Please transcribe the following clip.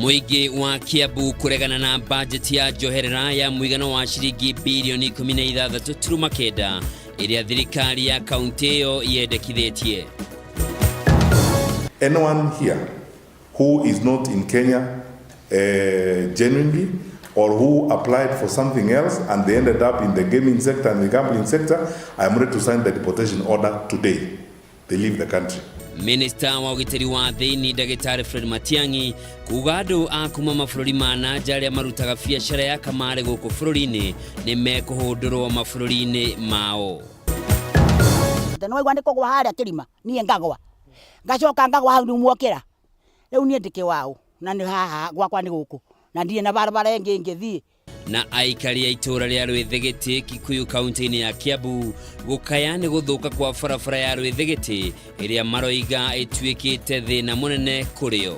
Mũingĩ wa Kiambu kũregana na bajeti ya njoherera ya mũigana wa ciringi birioni 16.9 ĩrĩa thirikari ya kaunti ĩyo yendekithĩtie. Anyone here who is not in Kenya genuinely or who applied for something else and they ended up in the gaming sector and the gambling sector, I am ready to sign the deportation order today. They leave the country. Minista wa ũgitĩri wa thĩinĩ Ndagĩtarĩ Fred Matiang'i kuga andũ a kuma mabũrũri ma na nja arĩa marutaga biacara ya kamarĩ gũkũ bũrũri-inĩ nĩ mekũhũndũrwo mabũrũri-inĩ mao. Nĩ waigua nĩ kũgwa harĩa kĩrima niĩ ngagwa ngacoka ngagwa hau rĩu mwokĩra rĩu niĩ ndĩkĩ waũ na nĩ haha gwakwa nĩ gũkũ na ndirĩ na barabara ĩngĩ ingĩthiĩ. Na aikari a itũũra rĩa Rwĩthĩgĩtĩ Kikuyu kaunti-inĩ ya Kiambu gũkaya nĩ gũthũka kwa barabara ya Rwĩthĩgĩtĩ ĩrĩa maroiga ĩtuĩkĩte thĩna mũnene kũrĩ o.